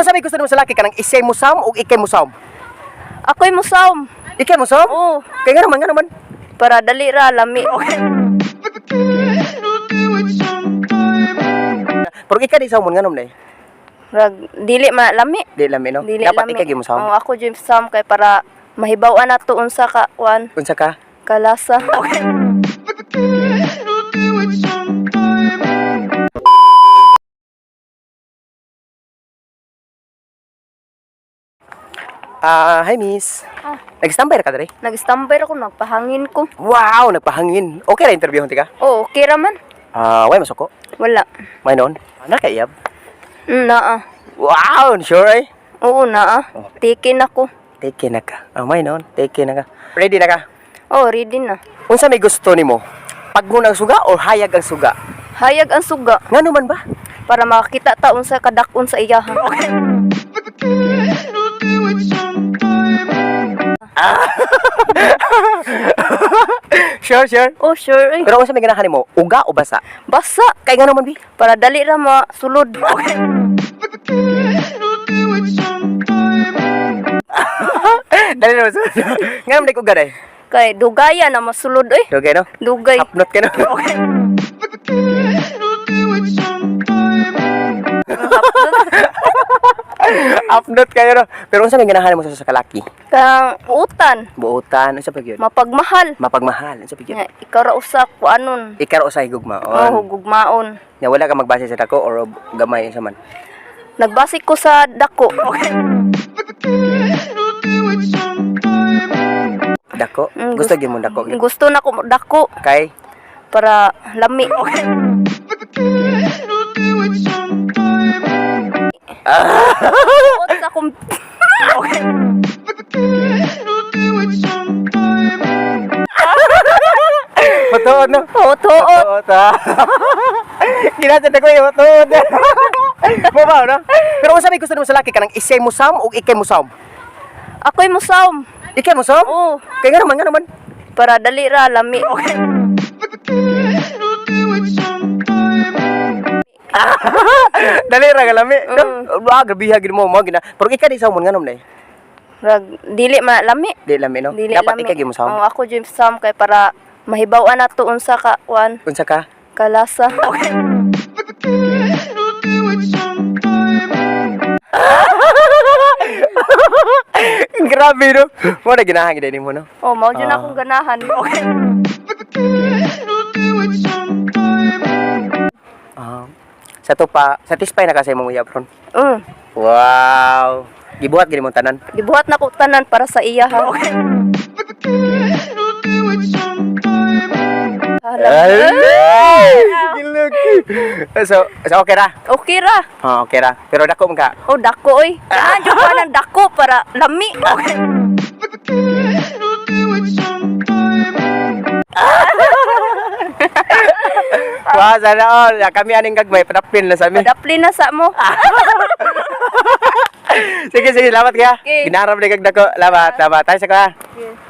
Unsa may gusto nimo sa laki, kanang isay mo sam o ikay mo sam? Ako'y musawm. Ikay mo sam? Oo. Kay ngano man? Para dali ra lami. Pero ikay di sam ngano man day? Rag dili man lami. Di lami, no? Dili Dapat lami. ikay gyud mo sam. Oo, ako jud sam kay para mahibaw-an nato unsa ka kuan Unsa ka? Kalasa. Ah, hi, miss. Ah. Nag-standby ra ka diri? Nag-standby ra ko, nagpahangin ko. Wow, nagpahangin. Okay ra interview ka? Oo, okay ra man. Ah, way masuko. Wala. May noon. Ana ka iyab. Naa. Wow, sure eh. Oo, naa. Tikin ako. Take na ka. Ah, may noon. Take na ka. Ready na ka? Oh, ready na. Unsa may gusto nimo? Pagmun ang suga or hayag ang suga? Hayag ang suga Ngano man ba? Para makakita ta unsa kadak-on sa iyaha. Sure, sure. Oh, sure eh. Pero unsa may ganahan nimo? Uga o basa? Basa Kay ngano man bi? Para dali ra masulod. Dali na masulod. Ngano man di ko uga day? Kay dugaya na masulod eh. Okay, no? Dugay. Hapnot ka, no? Upload kayo, no? Pero unsa may ganahan mo sa kalaki? Kang utan, Buotan, unsa pa gyud? Mapagmahal. Mapagmahal, unsa pa gyud? Nga, ikaw ra usa kuanon. Ikaw ra usay gugmaon. Oh, gugmaon. Nga wala ka magbase sa dako or gamay, unsa man? Nagbasik ko sa dako. Dako? Mm, Gusto gyud mo dako gyud? Gusto na ko dako Kay para lami. Buot sa akong Matuod, no? Oh, tuot. Matuod ah. Ginatan ako eh, matuod. Mo ba, no? Pero unsa may gusto nimo sa laki, kanang isay mo sam o ikay mo sam? Ako'y musawm. Ikay mo sam? Oo, Kay ngano man? Para dali ra lami. Dali ra galami. No? Ah, grabe gid mo mo gina. Pero ikay di sam mo ngano man day? Rag dili man lami. Di lami, no? Dili Dapat lami. ikay gyud mo sam. Oo, ako jud sam kay para mahibaw-an nato unsa ka kuan Unsa ka? Kalasa. Grabe, no? Mo na ginahan gid nimo, no? Oh, mao jud Ah. akong ganahan. Ah. Sa to pa, satisfy na ka sa imong uyab ron? Mm. Wow. Gibuhat gid mo tanan. Gibuhat na ko tanan para sa iya ha. Ay! Giluki. So okay ra. Okay ra. Oh, okay ra. Pero dako man ka. Oh, dako oy. Ganahan jud ko ng dako para lami. Wow, sana all. Kami aning gagmay padapin na sa amin. Padaplin na sa mo. Sige, sige, salamat kaya. Okay. Ginaram ni kag dako. Labat, labat. Tayo sa ka. Okay.